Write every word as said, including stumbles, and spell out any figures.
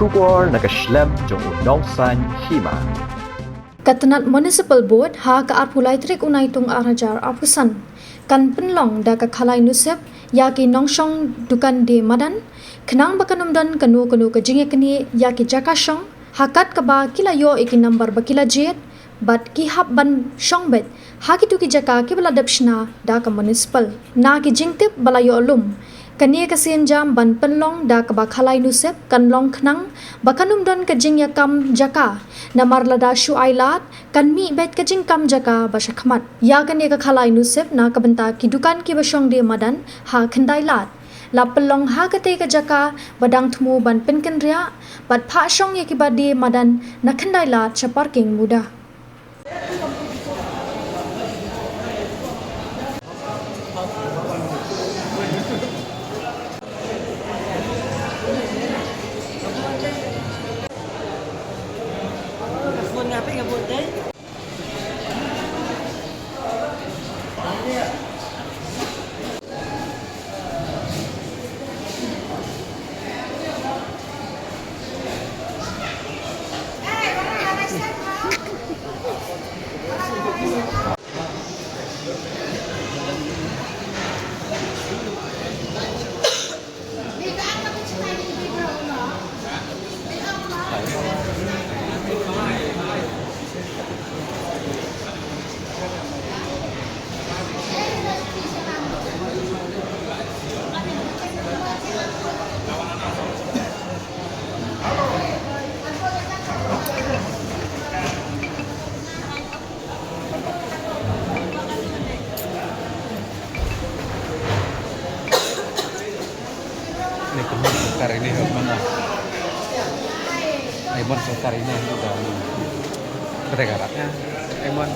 Khubor na ka shlem jong u nongsan hima. Ka tnat Municipal Board ha ka arphew lai tarik u Naitung ar hajar arphew san kan pynlong da ka khalai nusip ïa ki nongshong dukan die madan, khnang ba kan ym don kano kano ka jingïaknieh ïa ki jaka shong, ha kat kaba ki la ïoh ïa ki nambar ba ki la jied, bad ki hap ban shong beit ha kito ki jaka kiba la dep shna da ka municipal. Na ki jingtip ba la ïoh lum, kane ka sienjam ban pynlong da kaba khalai nusip kan long khnang ba kan ym don ka jingïakam jaka, namar lada shu ai lad kan mih beit ka jingkam jaka ba shakhmat. Ïa kane ka khalai nusip na ka bynta ki dukan kiba shong die madan ha Khyndailad, la pynlong ha katei ka jaka ba dang thmu ban pynkynriah bad phah shong ïa kiba die madan na Khyndailad sha parking muda. Ini kami tukar ini mana? Ini tukar ini juga. Berdegaratnya, Emon.